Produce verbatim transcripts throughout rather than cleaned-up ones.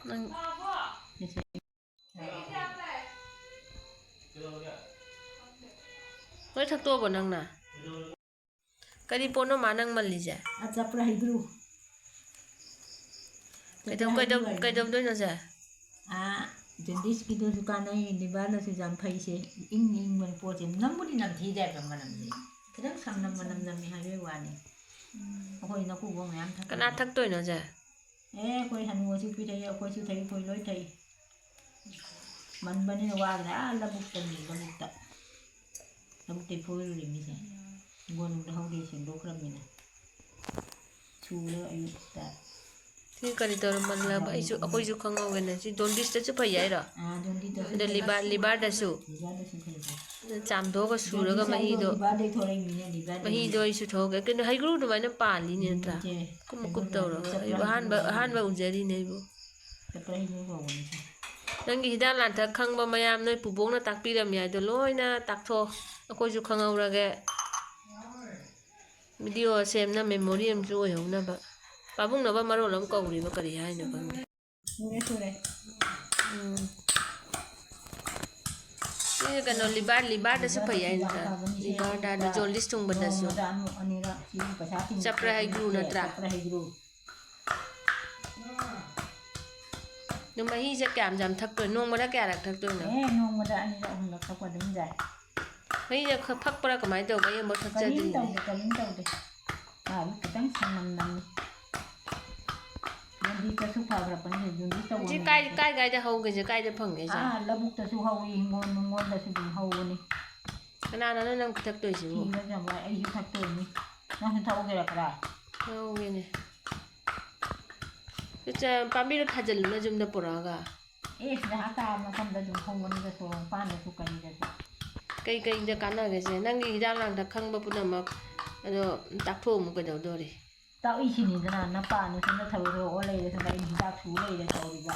ꯅꯪ ꯂꯣꯏ ꯊꯛꯇꯣꯛꯑꯕꯣ ꯅꯪꯅ? ꯀꯔꯤ ꯄꯣꯠꯅꯣ ꯃꯥ ꯅꯪ ꯃꯜꯂꯤꯁꯦ? ꯑꯆꯥꯄꯣꯠ ꯍꯩꯒ꯭ꯔꯨ꯫ ꯀꯩꯗꯧ-, ꯀꯩꯗꯧ-, ꯀꯩꯗꯧꯗꯣꯏꯅꯣ ꯁꯦ? ꯑꯥ, ꯖꯣꯟꯗꯤꯁꯀꯤꯗꯨꯁꯨ ꯀꯥꯟꯅꯩ, ꯂꯤꯚꯔꯗꯁꯨ ꯌꯥꯝ ꯐꯩꯁꯦ꯫ ꯏꯪ ꯏꯪꯕꯅꯤ ꯄꯣꯠꯁꯦ꯫ ꯅꯝꯕꯨꯗꯤ ꯅꯝꯊꯤꯗꯦꯕ ꯃꯅꯝꯁꯦ꯫ ꯈꯤꯇꯪ ꯁꯝꯅꯝ ꯃꯅꯝ ꯅꯝꯃꯤ ꯍꯥꯏꯕꯒꯤ ꯋꯥꯅꯤ꯫ ꯑꯩꯈꯣꯏ ꯅꯀꯨꯕꯣꯛꯅ ꯌꯥꯝ ꯊꯛꯄꯅꯦ꯫ ꯀꯅꯥ ꯊꯛꯇꯣꯏꯅꯣ ꯁꯦ? ꯑꯦ, ꯑꯩꯈꯣꯏ ꯍꯅꯨꯕꯁꯨ ꯄꯤꯊꯛꯏ, ꯑꯩꯈꯣꯏꯁꯨ ꯊꯛꯏ, ꯑꯩꯈꯣꯏ ꯂꯣꯏ ꯊꯛꯏ꯫ ꯃꯟꯕꯅꯤꯅ ꯋꯥꯈ꯭ꯔꯦ, ꯑꯥ ꯂꯧꯕꯨꯛꯇꯅꯤ, ꯂꯧꯕꯨꯛꯇ꯫ ꯂꯧꯕꯨꯛꯇꯩ ꯐꯣꯏꯔꯨꯔꯤꯃꯤꯁꯦ꯫ ꯍꯤꯡꯒꯣꯜꯅꯨꯡꯗ ꯍꯧꯗꯦ, ꯁꯦꯡꯗꯣꯛꯈ꯭ꯔꯕꯅꯤꯅ꯫ ꯁꯨꯔꯦ ꯑꯌꯨꯛꯇ꯫ ꯁꯤ ꯀꯔꯤ ꯇꯧꯔ ꯃꯜꯂꯕ? ꯑꯩꯁꯨ, ꯑꯩꯈꯣꯏꯁꯨ ꯈꯪꯍꯧꯒꯦꯅꯦ꯫ ꯁꯤ ꯖꯣꯟꯗꯤꯁꯇꯁꯨ ꯐꯩ ꯍꯥꯏꯔꯣ? ꯑꯥ, ꯖꯣꯟꯗꯤꯁꯇꯁꯨ ꯑꯗ ꯐꯩ꯫ ꯂꯤꯚꯔ, ꯂꯤꯚꯔꯗꯁꯨ? ꯂꯤꯚꯔꯗꯁꯨ ꯐꯩ꯫ ꯑꯗ ꯆꯥꯝꯊꯣꯛꯑꯒ ꯁꯨꯔꯒ ꯖꯣꯟꯗꯤꯁ ꯍꯥꯏꯗꯣ ꯃꯍꯤꯗꯣ, ꯂꯤꯚꯔꯗꯩ ꯊꯣꯛꯂꯛꯏꯅꯤꯅꯦ, ꯂꯤꯚꯔꯗꯩ꯫ ꯃꯍꯤꯗꯣ ꯑꯩꯁꯨ ꯊꯣꯛꯑꯒꯦ꯫ ꯀꯩꯅꯣ, ꯍꯩꯒ꯭ꯔꯨ ꯑꯗꯨꯃꯥꯏꯅ ꯄꯥꯜꯂꯤꯅꯦ ꯎꯝ, ꯅꯠꯇ꯭ꯔꯥ? ꯏꯆꯦ, ꯀꯨꯞ ꯃꯀꯨꯞ ꯍꯩꯒ꯭ꯔꯨ ꯇꯧꯔꯒ꯫ ꯆꯞ ꯑꯩꯕꯨ ꯆꯥꯅ ꯑꯍꯥꯟꯕ, ꯍꯩꯒ꯭ꯔꯨ꯫ ꯑꯍꯥꯟꯕ ꯎꯖꯔꯤꯅꯦ ꯑꯩꯕꯨ꯫ ꯆꯞꯄ꯭ꯔꯥ ꯍꯩꯒ꯭ꯔꯨ ꯀꯧꯕꯅꯤ ꯏꯆꯦ꯫ ꯅꯪꯒꯤ ꯍꯤꯗꯥꯛ ꯂꯥꯡꯊꯛ ꯈꯪꯕ ꯃꯌꯥꯝ ꯅꯣꯏ ꯄꯨꯕꯣꯛꯅ ꯇꯥꯛꯄꯤꯔꯝꯃꯤ ꯍꯥꯏꯗꯣ ꯂꯣꯏꯅ ꯇꯥꯛꯊꯣꯛꯑꯣ, ꯑꯩꯈꯣꯏꯁꯨ ꯈꯪꯍꯧꯔꯒꯦ꯫ ꯚꯤꯗꯤꯑꯣ ꯁꯦꯝꯅ ꯃꯦꯃꯣꯔꯤ ꯑꯃꯁꯨ ꯑꯣꯏꯍꯧꯅꯕ꯫ ꯄꯥꯕꯨꯡꯅꯕ ꯃꯔꯣꯜ ꯑꯃ ꯀꯧꯔꯤꯕ, ꯀꯔꯤ ꯍꯥꯏꯅꯣ ꯈꯪꯗꯦ꯫ ꯁꯨꯔꯦ, ꯁꯨꯔꯦ꯫ ꯎꯝ꯫ ꯁꯤ ꯀꯩꯅꯣ, ꯂꯤꯚꯔ, ꯂꯤꯚꯔꯗꯁꯨ ꯐꯩ ꯍꯥꯏ ꯅꯠꯇ꯭ꯔꯥ? ꯂꯤꯚꯔꯗꯁꯨ ꯌꯥꯝ ꯐꯕꯅꯤ꯫ ꯂꯤꯚꯔꯗ, ꯑꯗꯨ ꯖꯣꯟꯗꯤꯁ ꯊꯨꯡꯕꯗꯁꯨ꯫ ꯅꯣꯡꯃꯗ ꯑꯃꯨꯛ ꯑꯅꯤꯔꯛ ꯁꯤꯒꯤ ꯄꯩꯁꯥ ꯇꯤꯡꯕ ꯆꯞꯄ꯭ꯔꯥ ꯍꯩꯒ꯭ꯔꯨ ꯈꯣꯠꯄ ꯅꯠꯇ꯭ꯔꯥ? ꯆꯞꯄ꯭ꯔꯥ ꯍꯩꯒ꯭ꯔꯨ꯫ ꯑꯗꯨ ꯃꯍꯤꯁꯦ ꯀꯌꯥꯝ ꯌꯥꯝ ꯊꯛꯇꯣꯏꯅꯣ? ꯅꯣꯡꯃꯗ ꯀꯌꯥꯔꯛ ꯊꯛꯇꯣꯏꯅꯣ? ꯑꯦ, ꯅꯣꯡꯃꯗ ꯑꯅꯤꯔꯛ ꯑꯍꯨꯝꯂꯛ ꯊꯛꯄ ꯑꯗꯨꯝ ꯌꯥꯏ꯫ ꯃꯍꯤꯁꯦ ꯈꯔ ꯐꯛꯄ꯭ꯔꯥ ꯀꯃꯥꯏꯅ ꯇꯧꯕ? ꯑꯩ ꯑꯃꯨꯛ ꯀꯔꯤꯝ ꯊꯛꯆꯗ꯭ꯔꯤꯅꯦ꯫ ꯇꯧꯗꯦ, ꯀꯔꯤꯝ ꯇꯧꯗꯦ꯫ ꯃꯥꯕꯨ ꯈꯤꯇꯪ ꯁꯪꯉꯝ ꯅꯝꯃꯤ꯫ ꯖꯣꯟꯗꯤꯁꯇꯁꯨ ꯐꯈ꯭ꯔꯕꯅꯤ, ꯖꯣꯟꯗꯤꯁ ꯇꯧꯕ ꯁꯤ ꯀꯥꯏ, ꯃꯤꯁꯦ꯫ ꯀꯥꯏ ꯀꯥꯏꯗ ꯍꯧꯒꯦꯁꯦ? ꯀꯥꯏꯗ ꯐꯪꯒꯦꯁꯦ? ꯑꯥ, ꯂꯧꯕꯨꯛꯇꯁꯨ ꯍꯧꯋꯤ, ꯍꯤꯡꯒꯣꯜ ꯅꯨꯡꯒꯣꯜꯗꯁꯨ ꯑꯗꯨꯝ ꯍꯧꯕꯅꯤ꯫ ꯀꯅꯥꯅꯅꯣ ꯅꯪ ꯄꯤꯊꯛꯇꯣꯏꯁꯤꯕꯨ? ꯊꯤꯕ ꯌꯥꯝ ꯋꯥꯏ, ꯑꯩꯁꯨ ꯊꯛꯇꯣꯏꯅꯤ꯫ ꯅꯪꯁꯨ ꯊꯛꯎꯒꯦꯔꯥ ꯈꯔ? ꯊꯛꯎꯒꯦꯅꯦ꯫ ꯄꯥꯝꯕꯤꯗꯣ ꯊꯥꯖꯤꯜꯂꯨꯅ ꯌꯨꯝꯗ ꯄꯨꯔꯛꯑꯒ꯫ ꯑꯦ, ꯖꯍꯥ ꯇꯥꯕ ꯃꯐꯝꯗ ꯑꯗꯨꯝ ꯍꯧꯕꯅꯤꯗ, ꯁꯣꯔꯣꯛ ꯃꯄꯥꯟꯗꯁꯨ ꯀꯔꯤꯗꯁꯨ꯫ ꯀꯩ ꯀꯩꯗ ꯀꯥꯟꯅꯒꯦꯁꯦ? ꯅꯪꯒꯤ ꯍꯤꯗꯥꯛ ꯂꯥꯡꯊꯛ ꯈꯪꯕ ꯄꯨꯝꯅꯃꯛ ꯑꯗꯣ ꯇꯥꯛꯊꯣꯛꯑꯝꯃꯨ ꯀꯩꯗꯧꯗꯣꯔꯤ? ꯇꯥꯛꯏꯁꯤꯅꯤꯗꯅ, ꯅꯄꯥꯅ ꯁꯣꯝꯗ ꯊꯕꯛ ꯊꯕꯛ ꯑꯣ ꯂꯩꯔꯦ, ꯁꯣꯝꯗ ꯑꯩꯅ ꯍꯤꯗꯥꯛ ꯁꯨ ꯂꯩꯔꯦ ꯇꯧꯔꯤꯕ꯫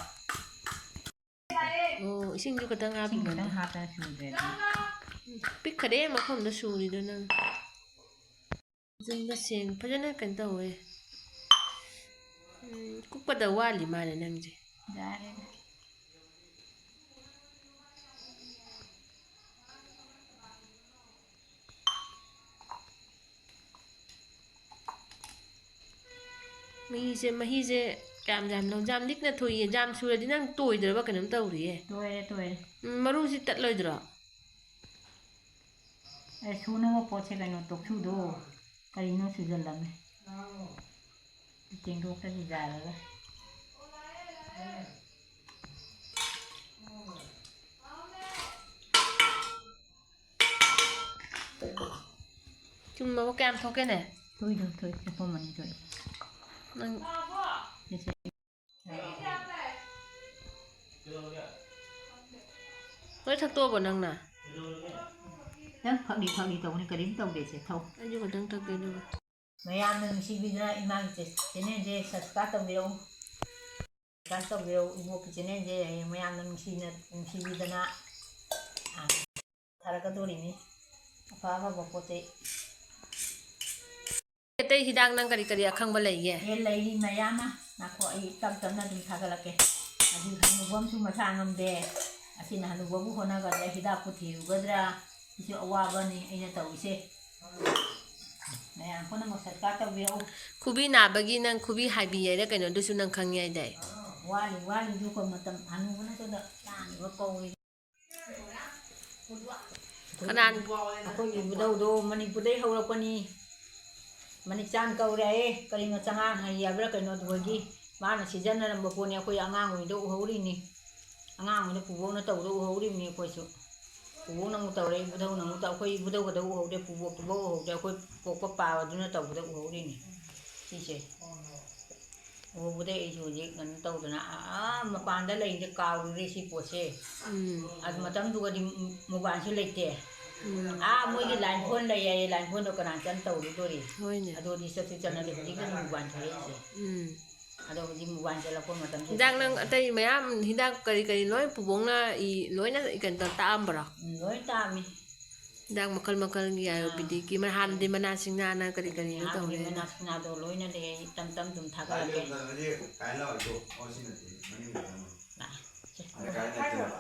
ꯑꯣ, ꯏꯁꯤꯡꯁꯨ ꯈꯤꯇꯪ ꯏꯁꯤꯡ ꯍꯥꯞꯄꯤꯕ ꯈꯤꯇꯪ ꯅꯠꯇ꯭ꯔꯥ? ꯍꯥꯞꯇꯅ ꯁꯨꯗ꯭ꯔꯗꯤ꯫ ꯄꯤꯛꯈꯔꯦ ꯃꯐꯝꯗ ꯁꯨꯔꯤꯗꯣ ꯅꯪ꯫ ꯐꯖꯅ ꯁꯦꯡ-, ꯐꯖꯅ ꯀꯩꯅꯣ ꯇꯧꯋꯦ꯫ ꯎꯝ, ꯀꯨꯞꯀꯗꯕ ꯋꯥꯠꯂꯤ ꯃꯥꯜꯂꯦ ꯅꯪꯁꯦ꯫ ꯌꯥꯔꯦꯗ꯫ ꯃꯍꯤꯁꯦ, ꯃꯍꯤꯁꯦ ꯀꯌꯥꯝ ꯌꯥꯝ ꯂꯧ-, ꯌꯥꯝ ꯂꯤꯛꯅ ꯊꯣꯛꯏꯌꯦ꯫ ꯌꯥꯝ ꯁꯨꯔꯗꯤ ꯅꯪ ꯇꯣꯏꯗ꯭ꯔꯕ ꯀꯩꯅꯣꯝ ꯇꯧꯔꯤꯌꯦ꯫ ꯇꯣꯏꯔꯦ, ꯇꯣꯏꯔꯦ꯫ ꯎꯝ, ꯃꯔꯨꯁꯤ ꯇꯠꯂꯣꯏꯗ꯭ꯔꯣ? ꯑꯦ, ꯁꯨꯅꯕ ꯄꯣꯠꯁꯦ ꯀꯩꯅꯣ, ꯇꯣꯛꯁꯨꯗꯣ ꯀꯔꯤꯅꯣ ꯁꯨꯖꯜꯂꯝꯃꯦ꯫ ꯇꯦꯡꯊꯣꯛꯇ꯭ꯔꯗꯤ ꯌꯥꯔꯔꯣꯏ꯫ ꯆꯨꯝꯃꯕ? ꯀꯌꯥꯝ ꯊꯣꯛꯀꯦꯅꯦ? ꯊꯣꯛꯏꯗꯣ, ꯊꯣꯛꯏ꯫ ꯆꯐꯝ ꯑꯅꯤ ꯊꯣꯛꯏ꯫ ꯅꯪ ꯁꯤꯁꯦ꯫ ꯂꯣꯏ ꯊꯛꯇꯣꯛꯑꯕꯣ ꯅꯪꯅ? ꯅꯪ ꯐꯛꯂꯤ ꯐꯛꯂꯤ ꯇꯧꯕꯅꯤ, ꯀꯔꯤꯝ ꯇꯧꯗꯦꯁꯦ, ꯊꯧ꯫ ꯑꯩꯁꯨ ꯈꯛꯇꯪ ꯊꯛꯀꯦ ꯑꯗꯨꯒ꯫ ꯃꯌꯥꯝꯅ ꯅꯨꯡꯁꯤꯕꯤꯗꯨꯅ ꯏꯃꯥꯒꯤ ꯆꯦ-, ꯆꯦꯅꯦꯜꯁꯦ subscribe ꯇꯧꯕꯤꯔꯛꯎ꯫ Subscribe ꯇꯧꯕꯤꯔꯛꯎ ꯏꯕꯣꯛꯀꯤ ꯆꯦꯅꯦꯜꯁꯦ꯫ ꯍꯌꯦꯡ ꯃꯌꯥꯝꯅ ꯅꯨꯡꯁꯤꯅ, ꯅꯨꯡꯁꯤꯕꯤꯗꯅ, ꯑ, ꯊꯥꯔꯛꯀꯗꯣꯔꯤꯅꯤ ꯑꯐ ꯑꯐꯕ ꯄꯣꯠ ꯆꯩ꯫ ꯑꯇꯩ ꯍꯤꯗꯥꯛ ꯅꯪ ꯀꯔꯤ ꯀꯔꯤ ꯑꯈꯪꯕ ꯂꯩꯒꯦ? ꯑꯦ, ꯂꯩꯔꯤ ꯃꯌꯥꯝ ꯑꯃ꯫ ꯉꯥꯏꯈꯣ, ꯑꯩ ꯇꯞ ꯇꯞꯅ ꯑꯗꯨꯝ ꯊꯥꯒꯠꯂꯛꯀꯦ꯫ ꯑꯗꯨ ꯍꯅꯨꯕ ꯑꯃꯁꯨ ꯃꯁꯥ ꯉꯝꯗꯦ꯫ ꯑꯁꯤꯅ ꯍꯅꯨꯕꯕꯨ ꯍꯣꯠꯅꯒꯗ꯭ꯔꯥ, ꯍꯤꯗꯥꯛꯄꯨ ꯊꯤꯔꯨꯒꯗ꯭ꯔꯥ? ꯁꯤꯁꯨ ꯑꯋꯥꯕꯅꯤ ꯑꯩꯅ ꯇꯧꯔꯤꯁꯦ꯫ ꯃꯌꯥꯝ ꯄꯨꯝꯅꯃꯛ subscribe ꯇꯧꯕꯤꯔꯛꯎ꯫ ꯈꯨꯕꯤ ꯅꯥꯕꯒꯤ ꯅꯪ ꯈꯨꯕꯤ ꯍꯥꯏꯕꯤ ꯍꯥꯏꯔ ꯀꯩꯅꯣꯗꯨꯁꯨ ꯅꯪ ꯈꯪꯉꯤ ꯍꯥꯏꯗꯥꯏ? ꯋꯥꯠꯂꯤ, ꯋꯥꯠꯂꯤꯁꯨ ꯑꯩꯈꯣꯏ ꯃꯇꯝ ꯍꯅꯨꯕꯅ ꯁꯣꯝꯗ ꯂꯥꯡꯉꯤꯕ ꯀꯧꯔꯤ꯫ ꯀꯅꯥꯅ? ꯑꯩꯈꯣꯏꯒꯤ ꯏꯕꯨꯙꯧꯗꯣ ꯃꯅꯤꯄꯨꯔꯗꯩ ꯍꯧꯔꯛꯄꯅꯤ꯫ ꯃꯅꯤꯛꯆꯥꯟ ꯀꯧꯔꯦ ꯍꯥꯏꯌꯦ꯫ ꯀꯔꯤꯅꯣ, ꯆꯉꯥꯡ ꯍꯩ ꯍꯥꯏꯕ꯭ꯔꯥ ꯀꯩꯅꯣ, ꯑꯗꯨꯒꯤ ꯃꯥꯅ ꯁꯤꯖꯤꯟꯅꯔꯝꯕ ꯄꯣꯠꯅꯤ꯫ ꯑꯩꯈꯣꯏ ꯑꯉꯥꯡ ꯑꯣꯏꯔꯤꯉꯩꯗ ꯎꯍꯧꯔꯤꯅꯤ꯫ ꯑꯉꯥꯡ ꯑꯣꯏꯅ ꯄꯨꯕꯣꯛꯅ ꯇꯧꯕꯗ ꯎꯍꯧꯔꯤꯕꯅꯤ ꯑꯩꯈꯣꯏꯁꯨ꯫ ꯄꯨꯕꯣꯛꯅ ꯑꯃꯨꯛ ꯇꯧꯔꯦ, ꯏꯕꯨꯙꯧꯅ ꯑꯃꯨꯛ ꯇꯧ-, ꯑꯩꯈꯣꯏ ꯏꯕꯨꯙꯧꯒꯗꯧ ꯎꯍꯧꯗꯦ, ꯄꯨꯕꯣꯛꯇꯨꯐꯧ ꯎꯍꯧꯗꯦ, ꯑꯩꯈꯣꯏ ꯄꯣꯛꯄ ꯄꯥꯕꯗꯨꯅ ꯇꯧꯕꯗ ꯎꯍꯧꯔꯤꯅꯤ ꯁꯤꯁꯦ꯫ ꯎꯍꯧꯕꯗꯩ ꯑꯩꯁꯨ ꯍꯧꯖꯤꯛ ꯀꯩꯅꯣ ꯇꯧꯗꯅ, ꯑꯥ, ꯃꯄꯥꯟꯗ ꯂꯩꯔꯤꯁꯦ ꯀꯥꯎꯔꯨꯔꯦ ꯁꯤ ꯄꯣꯠꯁꯦ꯫ ꯎꯝ꯫ ꯑꯗꯨ ꯃꯇꯝꯗꯨꯒꯗꯤ ꯃꯣꯕꯥꯏꯜꯁꯨ ꯂꯩꯇꯦ꯫ ꯎꯝ꯫ ꯑꯥ, ꯃꯣꯏꯒꯤ line phone ꯂꯩ ꯍꯥꯏꯌꯦ, line phoneꯗꯣ ꯀꯅꯥ ꯆꯪ ꯇꯧꯔꯨꯗꯣꯔꯤ? ꯍꯣꯏꯅꯦ꯫ ꯑꯗꯨꯗꯤ ꯆꯠꯁꯨ ꯆꯠꯅꯗꯦ, ꯍꯧꯖꯤꯛꯇ ꯃꯣꯕꯥꯏꯜ ꯊꯣꯛꯂꯛꯏꯁꯦ꯫ ꯎꯝ꯫ ꯑꯗꯣ ꯍꯧꯖꯤꯛ ꯃꯣꯕꯥꯏꯜ ꯆꯠꯂꯛꯄ ꯃꯇꯝꯁꯤꯗ ꯍꯤꯗꯥꯛ ꯅꯪ ꯑꯇꯩ ꯃꯌꯥꯝ, ꯍꯤꯗꯥꯛ ꯀꯔꯤ ꯀꯔꯤ ꯂꯣꯏ ꯄꯨꯕꯣꯛꯅ ꯏ-, ꯂꯣꯏꯅ ꯀꯩꯅꯣ ꯇꯧ-, ꯇꯥꯛꯑꯝꯕ꯭ꯔꯣ? ꯎꯝ, ꯂꯣꯏ ꯇꯥꯛꯑꯝꯃꯤ꯫ ꯍꯤꯗꯥꯛ ꯃꯈꯜ ꯃꯈꯜꯒꯤ ꯑꯥ꯫ ꯑꯥꯌꯨꯔꯕꯦꯗꯤꯛꯀꯤ, ꯃ-, ꯍꯥꯟꯅꯗꯤ ꯃꯅꯥ ꯁꯤꯡꯅꯥꯅ ꯀꯔꯤ ꯀꯔꯤꯅꯣ ꯍꯥꯟꯅꯗꯤ ꯇꯧꯔꯦ꯫ ꯃꯅꯥ ꯁꯤꯡꯅꯥꯗꯣ ꯂꯣꯏꯅ ꯂꯩ, ꯑꯩ ꯇꯞ ꯇꯞ ꯑꯗꯨꯝ ꯊꯥꯒꯠꯂꯛꯀꯦ꯫ ꯂꯩꯀꯥꯏ ꯅꯠꯇꯦꯕ꯫